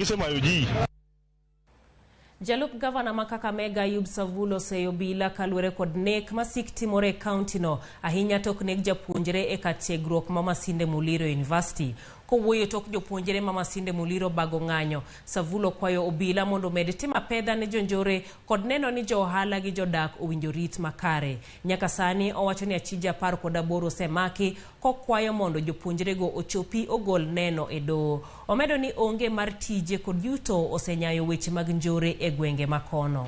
Gisemayo ji. Jalup gavana ma Kakamega, Ayub Savula, oseyo obila kaluwore kod nek masik timore e kaunti no, ahinya tok neg japuonjre e kar tiegruok ma Masinde Muliro University. Kowuoyo tok jopuonjre ma Masinde Muliro bago ng'anyo, Savula okwayo obila mondo omed timo apedha ne jonjore kod neno ni jo ohala gi jodak owinjo rit makare. Nyaka sani owacho ni achije 18 osemaki, kokwayo mondo jopuonjrego ochopi ogol neno e doho. Omedo ni onge mar tije kod yuto osenyayo weche mag njore e gwenge makono.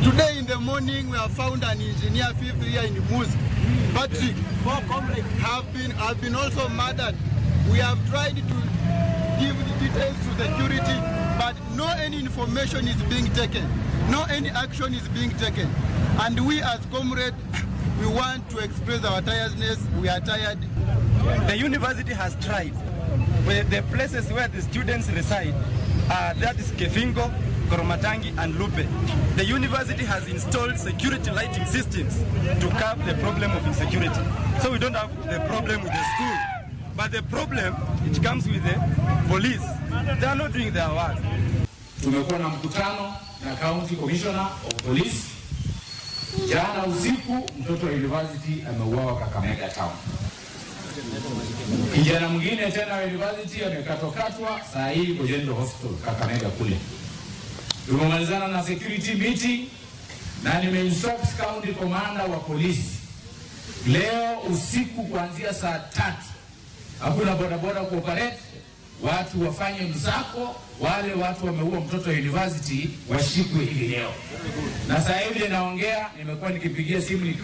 Today in the morning we have found an engineer, fifth year in MUST, Patrick, have been also murdered. We have tried to give the details to security, but no any information is being taken. No any action is being taken. And we as comrades, we want to express our tiredness. We are tired. The university has tried. Where the places where the students reside, that is Kefingo, Koromatangi, and Lupe. The university has installed security lighting systems to curb the problem of insecurity. So we don't have the problem with the school. But the problem, it comes with the police. They are not doing their work. Tumekuwa na mkutano na County Commissioner of Police. Jana usiku mtoto wa university ameuawa Kakamega town. Kijana mwingine tena wa university amekatwakatwa, saa hii yuko General Hospital Kakamega kule. Tumemalizana na security meeting na nimeinstruct county commander wa polisi leo usiku kuanzia saa 3 hakuna bodaboda kuoperate, watu wafanye msako, wale watu wameua mtoto wa university washikwe hivi leo. Na sasa hivi naongea, nimekuwa nikipigia simu nikiwa